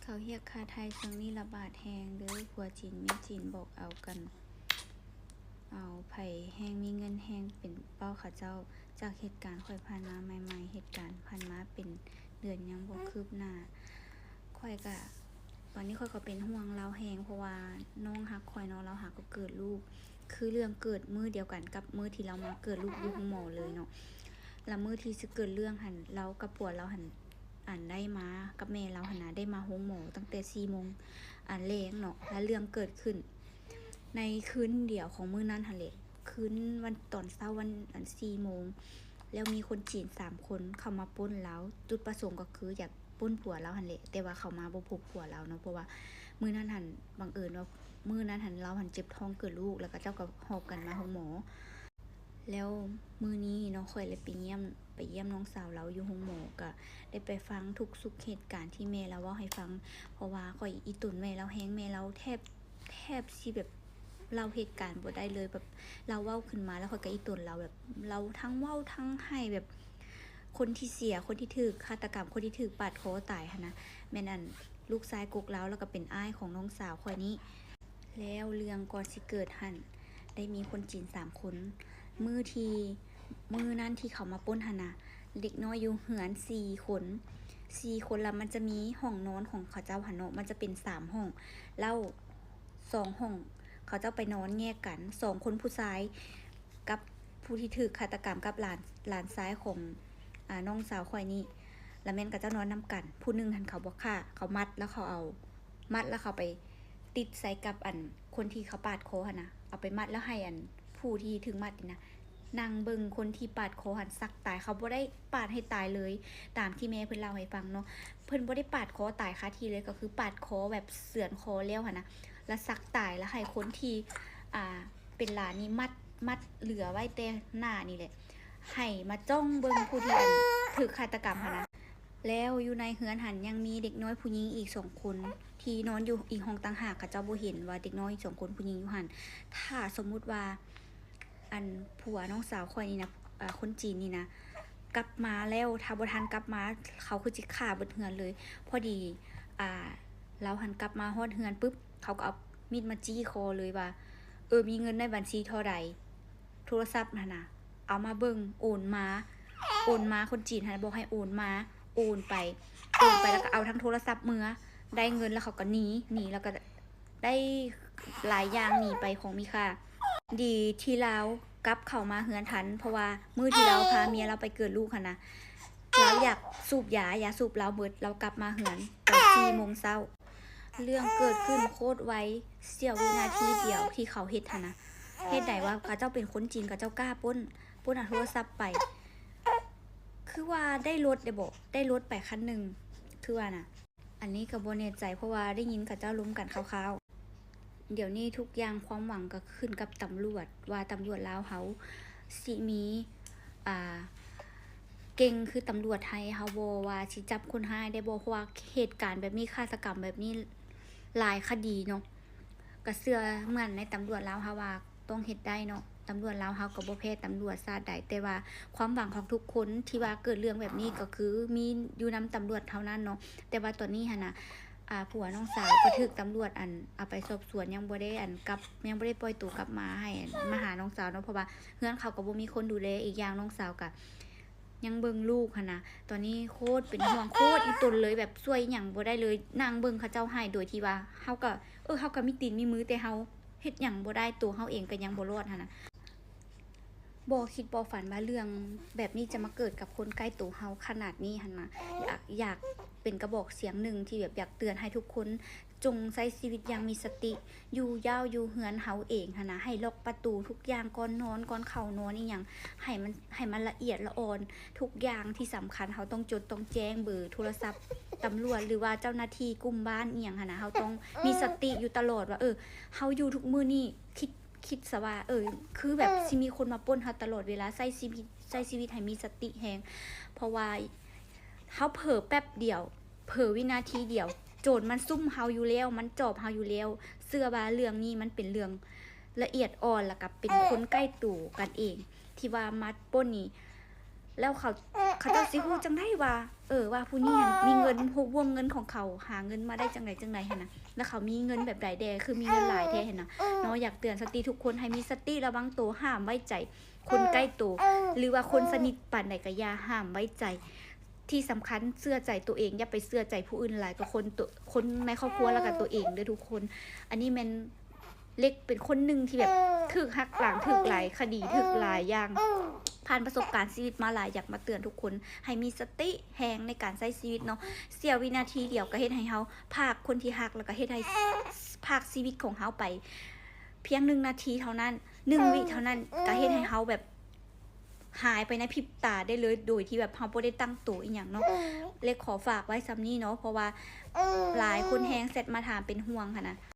ເຂົາຮຽກຄ່າໄຖ່ຊ່ວງນີ້ລະບາດແຮງເດີ ຜົວຈີນເມຍຈີນບອກເອົາກັນ ເອົາໃຜແຮ່ງມີເງິນແຮ່ງເປັນເປົ້າເຂົາເຈົ້າ. ຈາກເຫດການຂ້ອຍຜ່ານມາໃໝ່ໆ ເຫດການຜ່ານມາເປັນເດືອນຍັງບໍ່ຄືບໜ້າ. ຂ້ອຍກະ ຕອນນີ້ຂ້ອຍກໍເປັນຫ່ວງລາວແຮງ ເພາະວ່ານ້ອງຮັກຂ້ອຍເນາະ ລາວຫາກໍເກີດລູກ ຄືເລື່ອງເກີດມື້ດຽວກັນກັບມື້ທີ່ລາວມາເກີດລູກຢູ່ໂຮງໝໍເລີຍເນາະ. ລະມື້ທີ່ຊິເກີດເລື່ອງຫັ້ນ ລາວກັບຜົວລາວຫັ້ນ ອັນໄດ້ມາກັບແມ່ລາວຫັ້ນນະ ໄດ້ມາໂຮງໝໍຕັ້ງແຕ່ສີ່ໂມງ ອັນແລງເນາະ. ລະເລື່ອງເກີດຂຶ້ນໃນຄືນດຽວຂອງມື້ນັ້ນຫັ້ນແຫຼະ ຄືນວັນ ຕອນເຊົ້າວັນ ອັນສີ່ໂມງ ແລ້ວມີຄົນຈີນສາມຄົນເຂົ້າມາປຸ້ນລາວ. ຈຸດປະສົງກໍຄືຢາກປຸ້ນຜົວລາວຫັ້ນແຫຼະ ແຕ່ວ່າເຂົາມາບໍ່ພົບຜົວລາວເນາະ ເພາະວ່າມື້ນັ້ນຫັ້ນ ບັງເອີນວ່າມື້ນັ້ນຫັ້ນ ລາວຫັ້ນເຈັບທ້ອງເກີດລູກ ແລ້ວເຂົາເຈົ້າກໍຫອບກັນມາໂຮງໝໍ. ແລ້ວມື້ນີ້ເນາະ ຂ້ອຍເລີຍໄປຢ້ຽມ ໄປຢ້ຽມນ້ອງສາວລາວຢູ່ໂຮງໝໍ ກະໄດ້ໄປຟັງທຸກສຸກເຫດການທີ່ແມ່ລາວເວົ້າໃຫ້ຟັງ ເພາະວ່າຂ້ອຍອີ່ຕົນແມ່ລາວແຮງ ແມ່ລາວແທບ ແທບຊິແບບເລົ່າເຫດການບໍ່ໄດ້ເລີຍ ແບບລາວເວົ້າຂຶ້ນມາແລ້ວຂ້ອຍກະອີ່ຕົນລາວ ແບບລາວທັງເວົ້າທັງໄຫ້ ແບບຄົນທີ່ເສຍ ຄົນທີ່ຖືກຄາດຕະກຳ ຄົນທີ່ຖືກປາດຄໍຕາຍຫັ້ນນະ ແມ່ນອັນລູກຊາຍກົກລາວ ແລ້ວກະເປັນອ້າຍຂອງນ້ອງສາວຂ້ອຍນີ້. ແລ້ວເລື່ອງກ່ອນຊິເກີດຫັ້ນ ໄດ້ມີຄົນຈີນສາມຄົນ ມື້ທີ່ ມື້ນັ້ນທີ່ເຂົາມາປຸ້ນຫັ້ນນະ ເດັກນ້ອຍຢູ່ເຮືອນສີ່ຄົນ ສີ່ຄົນ ລະມັນຈະມີຫ້ອງນອນຂອງເຂົາເຈົ້າຫັ້ນເນາະ ມັນຈະເປັນສາມຫ້ອງ ແລ້ວສອງຫ້ອງເຂົາເຈົ້າໄປນອນແຍກກັນ ສອງຄົນຜູ້ຊາຍກັບຜູ້ທີ່ຖືກຄາດຕະກຳກັບຫຼານ ຫຼານຊາຍຂອງ ອາ ນ້ອງສາວຂ້ອຍນີ້ ລະແມ່ນເຂົາເຈົ້ານອນນຳກັນ ຜູ້ໜຶ່ງຫັ້ນເຂົາບໍ່ຂ້າ ເຂົາມັດ ລະເຂົາເອົາ ມັດລະເຂົາໄປຕິດໃສ່ກັບອັນຄົນທີ່ເຂົາປາດຄໍຫັ້ນນະ ເອົາໄປມັດລະໃຫ້ອັນຜູ້ທີ່ຖືກມັດນີ້ນະ ນັ່ງເບິ່ງຄົນທີ່ປາດຄໍຫັ້ນສັກຕາຍ ເຂົາບໍ່ໄດ້ປາດໃຫ້ຕາຍເລີຍ ຕາມທີ່ແມ່ເພິ່ນເລົ່າໃຫ້ຟັງເນາະ ເພິ່ນບໍ່ໄດ້ປາດຄໍຕາຍຄາທີ່ເລີຍ ກໍຄືປາດຄໍແບບເຊືອນຄໍແລ້ວຫັ້ນນະ ລະສັກຕາຍ ລະໃຫ້ຄົນທີ່ ອ່າ ເປັນຫຼານນີ້ມັດ ມັດເຫຼືອໄວ້ແຕ່ໜ້ານີ້ແຫຼະ ໃຫ້ມາຈ້ອງເບິ່ງຜູ້ທີ່ອັນຖືກຄາດຕະກຳຫັ້ນນະ. ແລ້ວຢູ່ໃນເຮືອນຫັ້ນຍັງມີເດັກນ້ອຍຜູ້ຍິງອີກສອງຄົນ ທີ່ນອນຢູ່ອີກຫ້ອງຕ່າງຫາກ ເຂົາເຈົ້າບໍ່ເຫັນວ່າເດັກນ້ອຍສອງຄົນຜູ້ຍິງຢູ່ຫັ້ນ. ຖ້າສົມມຸດວ່າ ອັນຜົວນ້ອງສາວຂ້ອຍນີ້ນະ ອາ ຄົນຈີນນີ້ນະ ກັບມາແລ້ວ ຖ້າບໍ່ທັນກັບມາ ເຂົາຄືຊິຂ້າເບິດເຮືອນເລີຍ. ພໍດີ ອາ ລາວຫັ້ນກັບມາຮອດເຮືອນປຶບ ເຂົາກໍເອົາມີດມາຈີ້ຄໍເລີຍວ່າ ເອີ ມີເງິນໃນບັນຊີເທົ່າໃດ ໂທລະສັບຫັ້ນນະ ເອົາມາເບິ່ງ ໂອນມາ ໂອນມາ ຄົນຈີນຫັ້ນບອກໃຫ້ໂອນມາ ໂອນໄປ ໂອນໄປ ແລ້ວກໍເອົາທັງໂທລະສັບເມືອ ໄດ້ເງິນແລ້ວເຂົາກໍໜີ ໜີແລ້ວກໍໄດ້ຫຼາຍຢ່າງໜີໄປ ຂອງມີຄ່າ. ດີທີ່ລາວກັບເຂົ້າມາເຮືອນທັນ ເພາະວ່າມື້ທີ່ລາວພາເມຍລາວໄປເກີດລູກຫັ້ນນະ ລາວຢາກສູບຢາ ຢາສູບລາວເບິດ ລາວກັບມາເຮືອນຕອນສີ່ໂມງເຊົ້າ. ເລື່ອງເກີດຂຶ້ນໂຄດໄວ ເສ້ຽວວິນາທີດຽວທີ່ເຂົາເຮັດຫັ້ນນະ. ເຮັດໃດວ່າເຂົາເຈົ້າເປັນຄົນຈີນ ເຂົາເຈົ້າກ້າປຸ້ນ ປຸ້ນເອົາໂທລະສັບໄປ ຄືວ່າໄດ້ລົດເດເບາະ ໄດ້ລົດໄປຄັນໜຶ່ງ ຄືວ່ານະ. ອັນນີ້ກໍບໍ່ແນ່ໃຈ ເພາະວ່າໄດ້ຍິນເຂົາເຈົ້າລົມກັນຄ່າວໆ. ດຽວນີ້ທຸກຢ່າງຄວາມຫວັງກໍຂຶ້ນກັບຕຳຫຼວດ ວ່າຕຳຫຼວດລາວເຮົາຊິມີ ອ່າ ເກັ່ງຄືຕຳຫຼວດໄທເຮົາບໍ່ ວ່າຊິຈັບຄົນຮ້າຍໄດ້ບໍ່ ເພາະວ່າເຫດການແບບນີ້ ຄາດຕະກຳແບບນີ້ຫຼາຍຄະດີເນາະ. ກະເຊື່ອໝັ້ນໃນຕຳຫຼວດລາວເຮົາວ່າຕ້ອງເຮັດໄດ້ເນາະ. ຕຳຫຼວດລາວເຮົາກໍບໍ່ແພ້ຕຳຫຼວດຊາດໃດ ແຕ່ວ່າຄວາມຫວັງຂອງທຸກຄົນທີ່ວ່າເກີດເລື່ອງແບບນີ້ກໍຄືມີຢູ່ນຳຕຳຫຼວດເທົ່ານັ້ນເນາະ. ແຕ່ວ່າຕອນນີ້ຫັ້ນນະ ອາ ຜົວນ້ອງສາວກໍຖືກຕຳຫຼວດ ອັນ ເອົາໄປສອບສວນ ຍັງບໍ່ໄດ້ ອັນ ກັບ ຍັງບໍ່ໄດ້ປ່ອຍໂຕກັບມາໃຫ້ ອັນ ມາຫານ້ອງສາວເນາະ ເພາະວ່າເຮືອນເຂົາກໍບໍ່ມີຄົນດູແລ. ອີກຢ່າງນ້ອງສາວກະຍັງເບິ່ງລູກຫັ້ນນະ. ຕອນນີ້ໂຄດເປັນຫ່ວງ ໂຄດອີ່ຕົນເລີຍ ແບບຊ່ວຍອີ່ຫຍັງບໍ່ໄດ້ເລີຍ ນັ່ງເບິ່ງເຂົາເຈົ້າໃຫ້ ໂດຍທີ່ວ່າເຮົາກໍ ເອີ ເຮົາກໍມີຕີນມີມື ແຕ່ເຮົາເຮັດຫຍັງບໍ່ໄດ້ ໂຕເຮົາເອງກໍຍັງບໍ່ລອດຫັ້ນນະ. ບໍ່ຄິດບໍ່ຝັນວ່າເລື່ອງແບບນີ້ຈະມາເກີດກັບຄົນໃກ້ໂຕເຮົາຂະໜາດນີ້ຫັ້ນນະ. ຢາກ ຢາກເປັນກະບອກສຽງໜຶ່ງທີ່ແບບຢາກເຕືອນໃຫ້ທຸກຄົນ ຈົ່ງໃຊ້ຊີວິດຢ່າງມີສະຕິ ຢູ່ຢ້າວຢູ່ເຮືອນເຮົາເອງຫັ້ນນະ. ໃຫ້ລັອກປະຕູທຸກຢ່າງ ກ່ອນນອນ ກ່ອນເຂົ້ານອນອີ່ຫຍັງ ໃຫ້ມັນ ໃຫ້ມັນລະອຽດລະອອນ ທຸກຢ່າງທີ່ສຳຄັນ ເຮົາຕ້ອງຈົດຕ້ອງແຈ້ງເບີໂທລະສັບຕຳຫຼວດ ຫຼືວ່າເຈົ້າໜ້າທີ່ກຸ່ມບ້ານອີ່ຫຍັງຫັ້ນນະ. ເຮົາຕ້ອງມີສະຕິຢູ່ຕະຫຼອດວ່າ ເອີ ເຮົາຢູ່ທຸກມື້ນີ້ ຄິດ ຄິດຊະວ່າ ເອີ ຄືແບບຊິມີຄົນມາປຸ້ນເຮົາຕະຫຼອດເວລາ. ໃຊ້ຊີວິດ ໃຊ້ຊີວິດໃຫ້ມີສະຕິແຮງ ເພາະວ່າເຮົາເຜີແປັບດຽວ ເຜີວິນາທີດຽວ ໂຈນມັນຊຸ່ມເຮົາຢູ່ແລ້ວ ມັນຈອບເຮົາຢູ່ແລ້ວ. ເຊື່ອວ່າເລື່ອງນີ້ມັນເປັນເລື່ອງລະອຽດອ່ອນ ແລ້ວກໍເປັນຄົນໃກ້ໂຕກັນເອງ ທີ່ວ່າມາປຸ້ນນີ້ ແລ້ວເຂົາ ເຂົາເຈົ້າຊິຮູ້ຈັ່ງໃດວ່າ ເອີ ວ່າຜູ້ນີ້ຫັ້ນມີເງິນ ຮູ້ວົງເງິນຂອງເຂົາ ຫາເງິນມາໄດ້ຈັ່ງໃດຈັ່ງໃດຫັ້ນນະ ແລ້ວເຂົາມີເງິນແບບໃດແດ່ ຄືມີເງິນຫຼາຍແທ້ຫັ້ນນະເນາະ. ຢາກເຕືອນສະຕິທຸກຄົນໃຫ້ມີສະຕິລະວັງໂຕ ຫ້າມໄວ້ໃຈຄົນໃກ້ໂຕ ຫຼືວ່າຄົນສະໜິດປານໃດກໍຢ່າ ຫ້າມໄວ້ໃຈ. ທີ່ສຳຄັນເຊື່ອໃຈຕົວເອງ ຢ່າໄປເຊື່ອໃຈຜູ້ອື່ນຫຼາຍກວ່າຄົນ ຕົວ ຄົນໃນຄອບຄົວ ແລ້ວກໍຕົວເອງເດີ້ທຸກຄົນ. ອັນນີ້ແມ່ນເລັກເປັນຄົນໜຶ່ງທີ່ແບບຖືກຫັກຫຼັງ ຖືກຫຼາຍຄະດີ ຖືກຫຼາຍຢ່າງ ຜ່ານປະສົບການຊີວິດມາຫຼາຍ ຢາກມາເຕືອນທຸກຄົນໃຫ້ມີສະຕິແຮງໃນການໃຊ້ຊີວິດເນາະ. ເສຍວິນາທີດຽວກໍເຮັດໃຫ້ເຮົາພາກຄົນທີ່ຮັກ ແລ້ວກໍເຮັດໃຫ້ພາກຊີວິດຂອງເຮົາໄປ ພຽງໜຶ່ງນາທີເທົ່ານັ້ນ ໜຶ່ງວິເທົ່ານັ້ນ ກໍເຮັດໃຫ້ເຮົາແບບຫາຍໄປໃນພິບຕາໄດ້ເລີຍ ໂດຍທີ່ແບບເຮົາບໍ່ໄດ້ຕັ້ງໂຕອີ່ຫຍັງເນາະ. ເລັກຂໍຝາກໄວ້ສ່ຳນີ້ເນາະ ເພາະວ່າຫຼາຍຄົນແຮງແຊັດມາຖາມເປັນຫ່ວງຫັ້ນນະ.